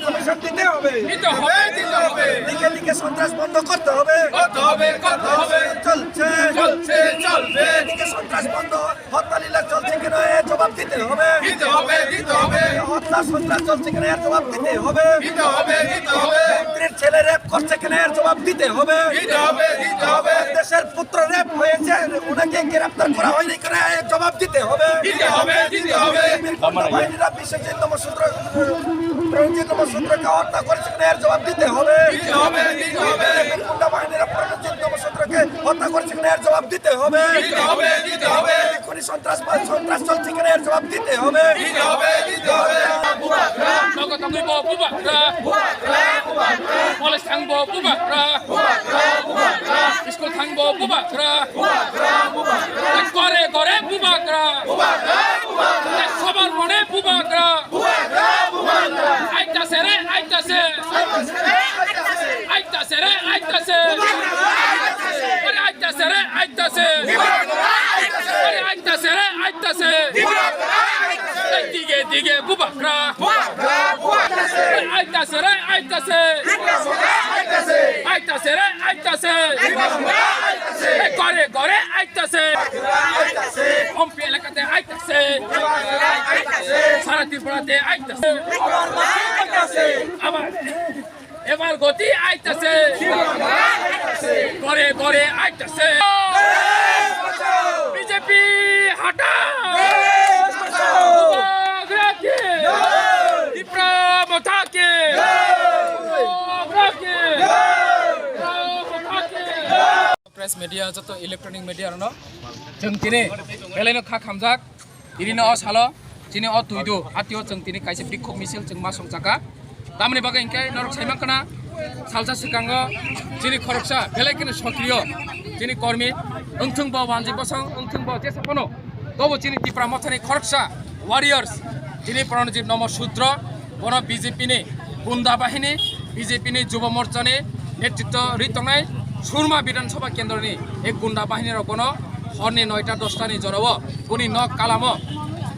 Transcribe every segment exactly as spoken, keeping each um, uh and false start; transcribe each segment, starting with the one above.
কমিশন দিতে হবে। দিতে হবে, দিতে হবে। দিকে দিকে সন্ত্রাস বন্ধ করতে হবে। করতে হবে, করতে হবে। চলছে, চলছে, চলবে। দিকে সন্ত্রাস বন্ধ, হত্যা লীলা চলছে কিনা এর জবাব দিতে হবে। দিতে হবে, দিতে হবে। হত্যা সন্ত্রাস চলছে কিনা এর জবাব দিতে হবে। দিতে হবে, দিতে হবে। মন্ত্রীর ছেলে রেপ করছে কিনা এর জবাব দিতে হবে। দিতে হবে, দিতে হবে। দেশের পুত্র রেপ হয়েছে, ওনাকে গ্রেফতার করা হয়নি কিনা এর জবাব দিতে হবে। দিতে হবে, দিতে হবে। বাহিনীরা বিশ্বজিৎ নমঃশূদ্র, প্রণজিৎ নমঃশূদ্রকে হত্যা করেছে কিনা এর জবাব দিতে হবে। দিতে হবে, দিতে হবে। গুন্ডা বাহিনীরা প্রণজিৎ নমঃশূদ্রকে হত্যা করেছে কিনা এর জবাব দিতে হবে। দিতে হবে, দিতে হবে। খুনি সন্ত্রাসবাদ, সন্ত্রাস চলছে কিনা এর জবাব দিতে হবে। দিতে হবে, দিতে হবে। Nogo tongwi bo bubagra. College thang bo bubagra. School thang bo bubagra. Gore gore bubagra. Sobar mone bubagra. Aitase re, aitase. Aitase re, aitase. Ore aitase re, aitase. Ore aitase re, aitase. Dige dige bubagra. Ore aitase re, aitase. Aitase re, aitase. Gore gore aitase. Ompi elakate aitase. Sara Tripura te aitase. Abar, ebar goti aitase. Gore gore aitase. B J P hata. Bubagra ki. Tipra Motha ki. Bubagra ki. Tipra Motha ki. Press media, joto electronic media rokno chwng tini belai no kha khamjak. Tini no o salo chini o twido atio chwng tini kaisa bikhok misil chwng ma songchaka. Tamoni bagwi hinkhe norok saimankha na salsa swkango chini khoroksa belai kheno sokriyo chini kormi wngthung bo wanji bosong wngthung bo jesa phano tobo chini Tipra Mothani khoroksa warriors chini Pranajit Nomo Sudro bono B J P ni gunda bahini, B J P ni Jubo Morcha ni netritwo rwi tongnai Surma Bidhan Sabha Kendro ni e gunda bahini rok bono horni noita dosta ni jorao boni nok kalamo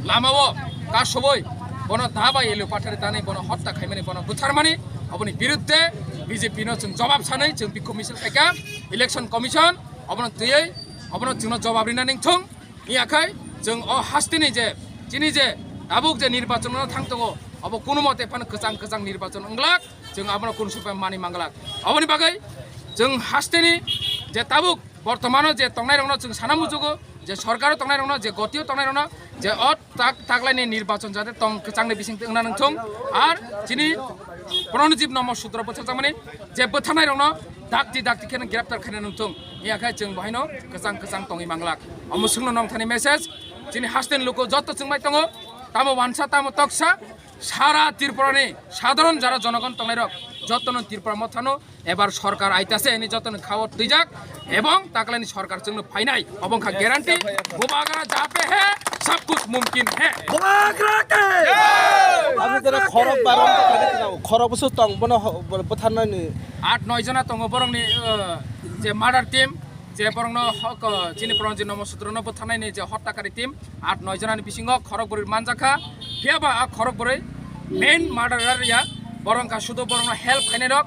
lamao kasubui bono da bai elu pathari tani bono hotta khaimani bono butharmani oboni birudde B J P no chwng jobab sanai chwng bikhok misil khaikha election commission obono twiwi obono chwngno jobab rina ningthung. Iya khai chwng o hasteni je chini je tabuk je nirbachon no thang tongo obo kunumote phano kwchang kwchang nirbachon wnglak. Chwng abono kunu supai mani manglak. Aboni bagwi chwng hasteni je tabuk bortomano je tongnairokno chwng sana muchugo, je sorkaro tongnairokno, je gotio tongnairokno, je o tak taklaini nirbachon jate tong kwchangni bisingtwi wngna nangthung. Ar chini Pranajit Nomo Sudro bwthakjakmani je bwthanairokno dakti dakti kheno greptar khaina nangthung. Iya khe chwng bohaino kwchang kwchang tongwi manglak. Omo swngno nongthani message chini hasteni luku joto chwngbai tongo, tamo wansa tamo toksa. Sara Tripura ni sadharon jara jonogon tongnairok jotono Tripura Mothano ebar sorkar aitase hini jotono khao twijak ebong taklaini sorkar chwngno phainai obo wngkha guarantee. Bubagra jape he, sab kuch mumkin he. Bubagra ke! Aboni jora khorok barom khorok bwswk tong bono bwtharnani. At noi jona tongo borokni, uh, je murder team, je borokno hok, uh, chini Pranajit Nomo Sudrono bwtharnaini je hottakari team. At noi jona ni bisingo khorok bwrwi manjakha. Phiya ba a khorok bwrwi main murderer ya, borok wngkha sudu borokno help khainai rok,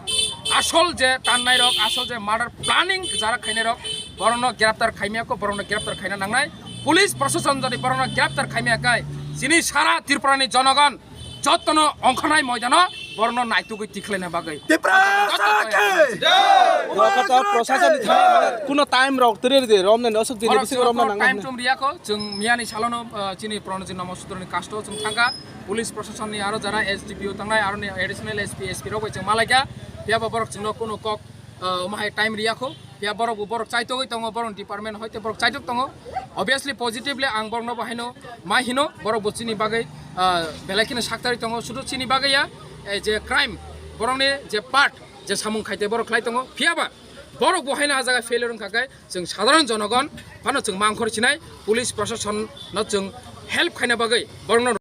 asol je tannai rok, asol je murder planning jara khainai rok, borokno greptar khaimya kho, borokno greptar khaina nangnai. Police proshashan jodi borokno greptar khaimya khai chini sara Tripura ni jonogon jotono ongkhanai moidano borokno naitugwi tikhlaina bagwi. Tipra Joto Sakhe! Wakata proshashan ni thani kuno time rok tiri de romne no suk jini Borok bisi chwng romna kuno nang time nang. Chum riya kho, chwng miyani salono, uh, chini Pranajit Nomo Sudro ni kasto chwng thangkha. Police proshashan ni aro jara S D P O tangnai, aro ni additional S P, S P rok bai chwng malaikha. Phiya ba borok chwngno kuno kok, uh, mahai time riya kho. Phiya borok bo borok chaitogwi tongo, borok department hoite borok chaitok tongo. Obviously, positively ang borokno bo haino ma hino, borok bo chini bagwi, ah, belai kheno saktari tongo. Sudu chini bagwi ya, eh, je crime, borokni je part, je samung khaite borok khlai tongo. Phiya ba borok bo haino a jaga failure wngkha khe chwng sadharon jonogon phano chwng mangkhor sinai, police proshashan no chwng help khaina bagwi borokno